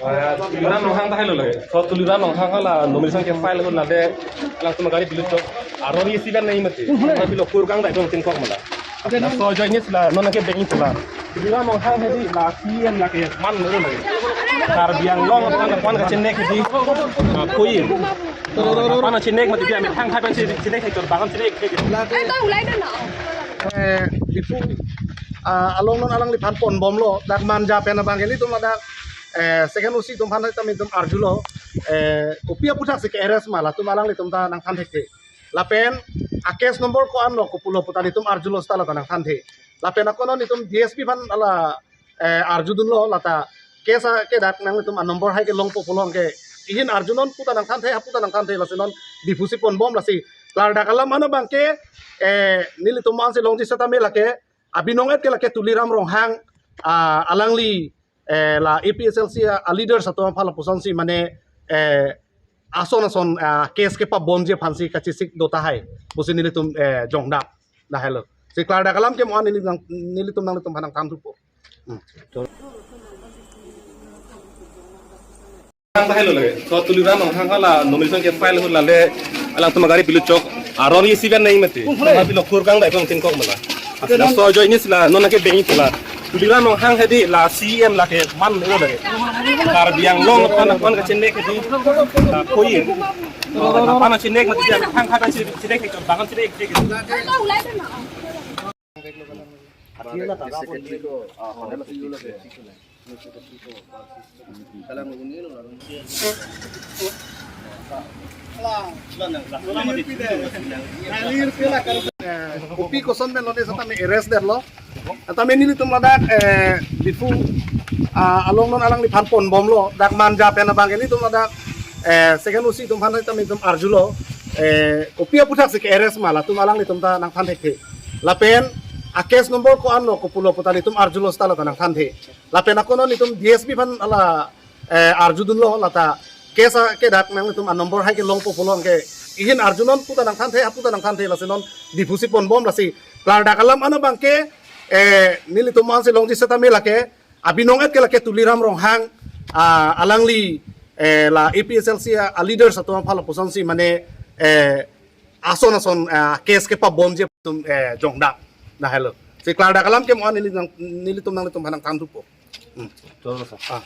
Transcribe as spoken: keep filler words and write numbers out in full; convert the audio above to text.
Ah, Tuliram Ronghang ta helo lake. So Tuliram Ronghang hala nomination ke file hon lade alangtum gari bilut chok. Aron isi dan nai mati. Tapi lo kurang dai dong tingkok mala. So join ni sila non ke bank sila. Tuliram Ronghang hedi la C E M lake man lo lake. Karbi Anglong pan pan kachenek hedi. Ah, koi. Pan kachenek mati dia methang hai pan chenek hai chor bangan chenek. Eh, Diphu, ah, along non alangliphan ponbomlo, dak Manja pen abang ke ilitum ladak, eh, second O C atum aphan tame itum arjulo, eh, kopi aputhaksi ke-arrest ma latum alanglitum ta nangthan thekthe. Lapen a-case number ko-an lo kopulo pu ta ilitum arjulo seta la ta nangthanthe. Lapen ako non itum D S P aphan hala, eh, arjudunlo lata case a kedak nanglitum a-number hai kelongpo pulo anke ihin arjunon pu ta nangthanthe, hapu ta nangthanthe, lasi non Diphu si ponbom lasi klardak alam ano abang ke, eh, nelitum ansi longji setame lake abinong et ke lake Tuliram Ronghang, ah, alangli, eh, la A P H L C a, a-leaders atum aphan lapusonsi mane, eh, ason ason, ah, case kepabomji aphansi kachesik do tahai pusi nelitum, eh, jongdak. Dah helo. Si klardak alam ke mo an neli nang, nelitum nanglitum aphan nangthan thupo. Hmm. Ang ta helo lake. So Tuliram Ronghang hala nomination ke file hon lade alangtum gari bilut chok. Aron isi dan nai mati. Tapi lo kurang dai dong tingkok mala. So join ni sila non ke bank sila. Tuliram Ronghang hedi la C E M lake man lo lake. Karbi Anglong pan pan kachenek hedi. Ah, koi. Pan kachenek mati dia methang hai pan chenek hai chor bangan chenek. Eh, kopi koson pen lone setame arrest detlo. Tame nelitum ladak, eh, Diphu, ah, along non alangliphan ponbomlo, dak Manja pen abang ke ilitum ladak, eh, second O C atum aphan tame itum arjulo, eh, kopi aputhaksi ke-arrest ma latum alanglitum ta nangthan thekthe. Lapen a-case number ko-an lo kopulo pu ta ilitum arjulo seta la ta nangthanthe. Lapen ako non itum D S P aphan hala, eh, arjudunlo lata case a kedak nanglitum a-number hai kelongpo pulo anke ihin arjunon pu ta nangthanthe, hapu ta nangthanthe, lasi non Diphu si ponbom lasi klardak alam ano abang ke, eh, nelitum ansi longji setame lake abinong et ke lake Tuliram Ronghang, ah, alangli, eh, la A P H L C a, a-leaders atum aphan lapusonsi mane, eh, ason ason, ah, case kepabomji atum, eh, jongdak. Dah helo. Si klardak alam ke mo an neli nang, nelitum nanglitum aphan nangthan thupo. Hmm. Ah.